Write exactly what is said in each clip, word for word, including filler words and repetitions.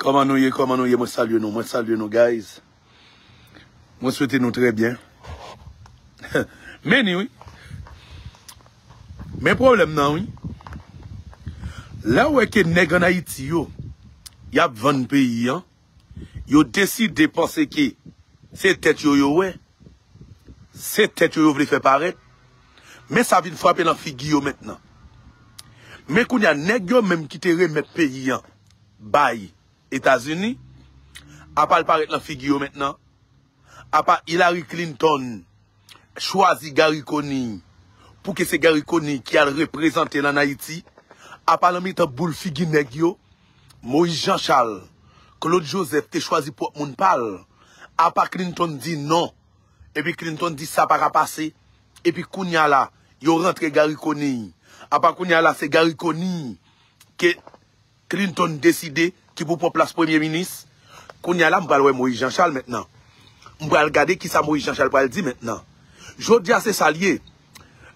Kòman nou ye? Kòman nou ye? Mwen salye nou. Mwen salye nou, guys. Mwen swete nou trè byen. Men ni, wi. Men pwoblèm nan, wi. Lè w wè ke nèg ann Ayiti yo, y ap vann peyi an, yo deside panse ke se tèt yo yo wè, se tèt yo yo vle fè parèt. Men sa vin frape nan figi yo mentnan. Men kounye a, nèg yo menm ki te remèt peyi an bay Etazini, apa l parèt nan figi yo mentnan, apa Hillary Clinton chwazi Garry Conille pou ke se Garry Conille ki al reprezante l ann Ayiti, apa nan mitan boul figi nèg yo, Moïse Jean Charles, Claude Joseph te chwazi pwòp moun pa l, apa Clinton di non, epi Clinton di sa pa ka pase, epi kounye a la, yo rantre Garry Conille, apa kounye a la se Garry Conille ke Clinton deside ki pou pran plas premye minis. Kounye a la, m pral wè Moïse Jean Charles mentnan. M pral gade kisa Moïse Jean Charles pral di mentnan. Jodi a, se sa l ye.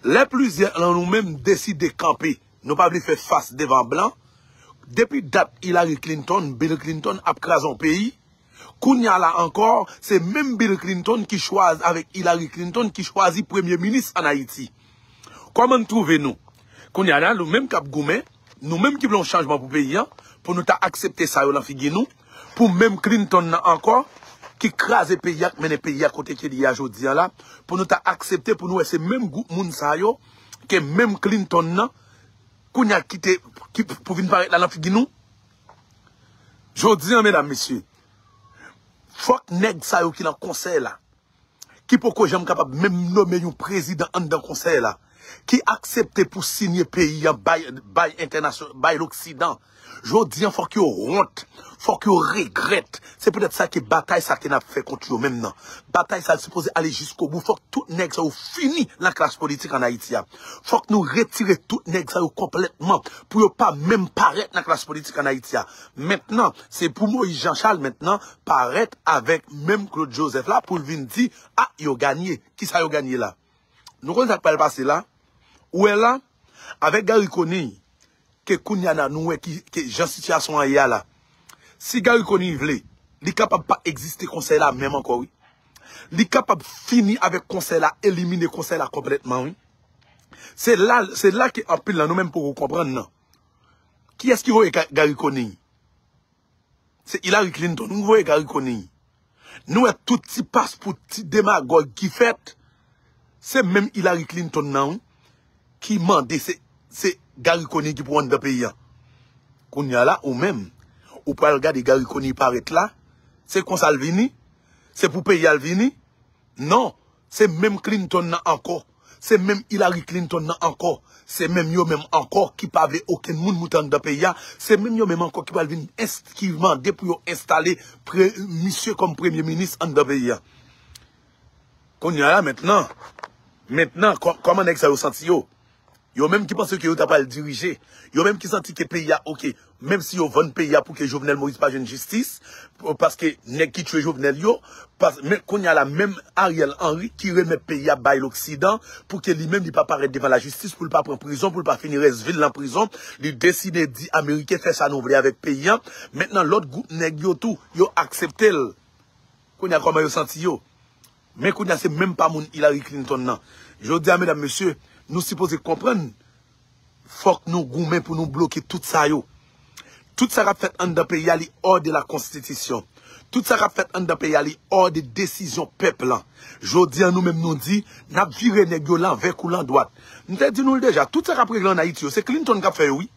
Lè plizyè nan nou menm deside kanpe, nou pa vle fè fas devan blan. Depi dat Hillary Clinton, Bill Clinton ap kraze yon peyi. Kounye a la ankò, se menm Bill Clinton ki chwazi, avèk Hillary Clinton ki chwazi premye minis ann Ayiti. Kòman n twouve nou? Kounye a la, nou menm k ap goumen, nou menm ki vle yon chanjman pou peyi an, pou nou ta aksepte sa yo nan figi nou, pou menm Clinton nan ankò, ki kraze peyi a, k mennen peyi a kote ke li ye a jodi a la, pou nou ta aksepte pou nou wè se menm gwoup moun sa yo, ke menm Clinton nan, kounye a ki te, ki pou vin parèt la nan figi nou. Jodi a, medam, mesye, fòk nèg sa yo ki nan konsèy la, ki poko janm kapab menm nome yon prezidan anndan konsèy la, ki aksepte pou sinye peyi an bay, bay entènasyon-, bay loksidan. Jodi a, fòk yo wont, fòk yo regrèt. Se poutèt sa ke batay sa ke n ap fè kont yo menm nan. Batay sa sipoze ale jiskobou. Fòk tout nèg sa yo fini nan klas politik ann Ayiti a. Fòk nou retire tout nèg sa yo konplètman pou yo pa menm parèt nan klas politik ann Ayiti a. Mentnan, se pou Moïse Jean Charles mentnan parèt avèk menm Claude Joseph la pou l vin di, a, yo ganye. Kisa yo ganye la? Nou konn sa k pral pase la? Ou wè la, avèk Garry Conille, ke kounye a la, nou wè ki, ke jan sitiyasyon an ye a la. Si Garry Conille vle, li kapab pa egziste konsèy la menm ankò, wi. Li kapab fini avèk konsèy la, elimine konsèy la konplètman, wi. Se la, se la ke anpil nan nou menm poko konprann nan. Kiyès ki voye Ga-, Garry Conille? Se Hillary Clinton ki voye Garry Conille. Nou wè tout ti paspou, ti demagòg ki fèt, se menm Hillary Clinton nan, wi, ki mande se, se Garry Conille ki pou anndan peyi a. Kounye a la, ou menm, ou pral gade Garry Conille parèt la, se konsa l vini, se pou peyi a l vini, non, se menm Clinton nan ankò. Se menm Hillary Clinton nan ankò. Se menm yo menm ankò ki pa vle okenn moun moute anndan peyi a. Se menm yo menm ankò ki pral vin enst-, ki mande pou yo enstale pre-, misye kòm premye minis anndan peyi a. Kounye a la, mentnan, mentnan, kò-, kòman nèg sa yo santi yo? Yo menm ki panse ke yo ta pral dirije. Yo menm ki santi ke peyi a oke. Menm si yo vann peyi a pou ke Jovenel Moïse pa jwenn jistis, paske nèg ki tiye Jovenel yo, pas-, men kounye a la, menm Ariel Henry ki remèt peyi a bay loksidan pou ke li menm li pa parèt devan lajistis, pou l pa pran prizon, pou l pa fini rès vi l nan prizon, li deside di Ameriken fè sa nou vle avèk peyi a. Mentnan, lòt gwoup nèg yo tou, yo aksepte l. Kounye a, kòman yo santi yo? Men kounye a, se menm pa moun Hillary Clinton nan. Jodi a, medam, mesye, nou sipoze konprann, fòk nou goumen pou nou bloke tout sa yo. Tout sa k ap fèt anndan peyi a, li hors de la constitution. Tout sa k ap fèt anndan peyi a, li hors de desizyon pèp lan. Jodi a, nou menm nou di, n ap vire nèg yo lanvè kou landwat. M te di nou l deja, tout sa k ap regle ann Ayiti yo, se Clinton k ap fè yo, wi.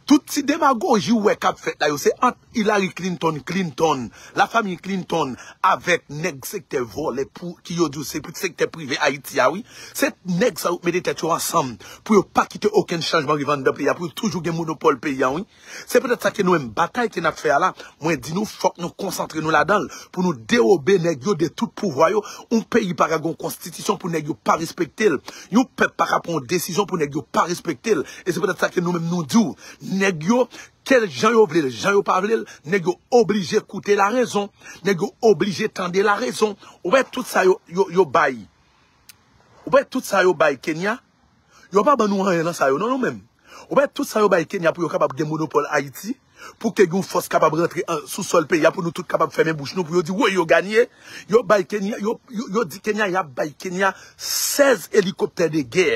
Tout ti demagoji w wè k ap fèt la yo, se ant Hillary Clinton, Clinton, lafanmi Clinton, avèk nèg sektè vòlè pou, ki yo di w se sektè prive Ayiti a, wi. Se nèg sa yo k mete tèt yo ansanm pou yo pa kite okenn chanjman rive anndan peyi a, pou yo toujou gen monopòl peyi a, wi. Se poutèt sa ke nou menm batay ke n ap fè a la, mwen di nou fòk nou konsantre nou ladan l, pou nou dewobe nèg yo de tout pouvwa yo. Yon peyi pa ka gen yon konstitisyon pou nèg yo pa respekte l. Yon pèp pa ka pran yon desizyon pou nèg yo pa respekte l. E se poutèt sa ke nou menm nou di w, nèg yo, kèl jan yo vle l, jan yo pa vle l, nèg yo oblije koute larezon. Nèg yo oblije tande larezon. Ou wè tout sa yo, yo, yo bay. Ou wè tout sa yo bay Kenya. Yo pa ban nou anyen nan sa yo, non, nou menm. Ou wè tout sa yo bay Kenya pou yo kapab gen monopòl Ayiti. Pou ke yon fòs kapab rantre sou sòl peyi a, pou nou tout kapab fèmen bouch nou, pou yo di, woy, yo ganye. Yo bay Kenya, yo, yo, yo di Kenya, y ap bay Kenya sèz elikoptè de gè,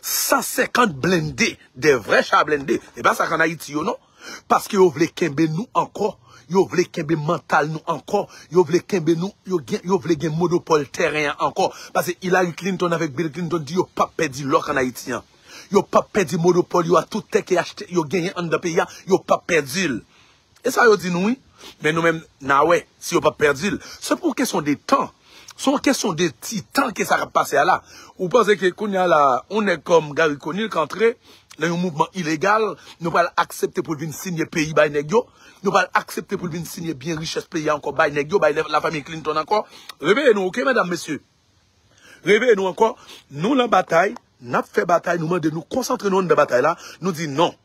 san senkant blende, de vrè cha blende. E pa sa k ann Ayiti yo, non. Paske yo vle kenbe nou ankò. Yo vle kenbe mantal nou ankò. Yo vle kenbe nou, yo, gen, yo vle gen monopòl tèren an ankò. Paske Hillary Clinton avèk Bill Clinton di yo p ap pèdi lò k ann Ayiti an. Yo p ap pèdi monopòl yo a, tout tè ke achte, yo genyen anndan peyi a, yo p ap pèdi l. E sa yo di nou, wi. Men nou menm, n a wè si yo p ap pèdi l. Se pou kesyon de tan. Se yon kesyon de ti tan ke sa k ap pase a la. Ou panse ke kounye a la, yon nèg kòm Garry Conille k antre nan yon mouvman ilegal, nou pral aksepte pou l vin sinye peyi bay nèg yo? Nou pral aksepte pou l vin sinye byen richès peyi a ankò bay nèg yo, bay lafanmi Clinton ankò? Reveye nou, oke, medam, mesye? Reveye nou ankò. Nou lan batay, n ap fè batay, nou mande nou konsantre nou anndan batay la. Nou di non.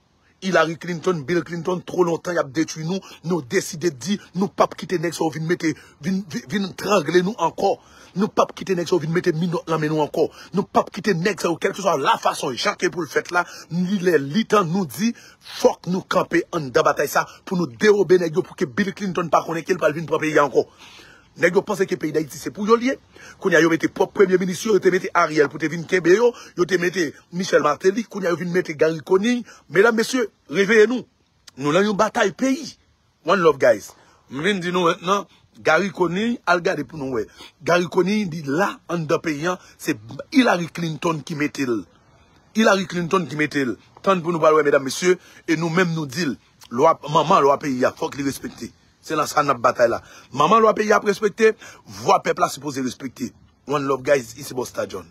Hillary Clinton, Bill Clinton, twò lontan y ap detwi nou. Nou deside di, nou p ap kite nèg sa yo vin mete, vin, vin, vin trangle nou ankò. Nou p ap kite nèg sa yo vin mete minòt nan men nou ankò. Nou p ap kite nèg sa yo, kèlkeswa lafason jan ke pou l fèt la, li lè, li tan, nou di, fòk nou kanpe anndan batay sa pou nou dewobe nèg yo, pou ke Bill Clinton pa konnen ke l pral vin pran peyi a ankò. Nèg yo panse ke peyi Dayiti se pou yo l ye. Kounye a yo mete pwòp premye minis yo, yo te mete Ariel pou te vin kenbe yo, yo te mete Michel Martelly, kounye a yo vin mete Garry Conille. Medam, mesye, reveye nou. Nou lan yon batay peyi. One love, guys. M vin di nou mentnan, Garry Conille, al gade pou nou wè. Garry Conille, li la anndan peyi an, se Hillary Clinton ki mete l. Hillary Clinton ki mete l. Tann pou nou pral wè, medam, mesye, e nou menm nou di l, lwa, manman lwa peyi a, fòk li respekte. Se nan sa n ap batay la. Manman lwa peyi a ap respekte, vwa pèp la sipoze respekte. One love, guys, isi Busta John.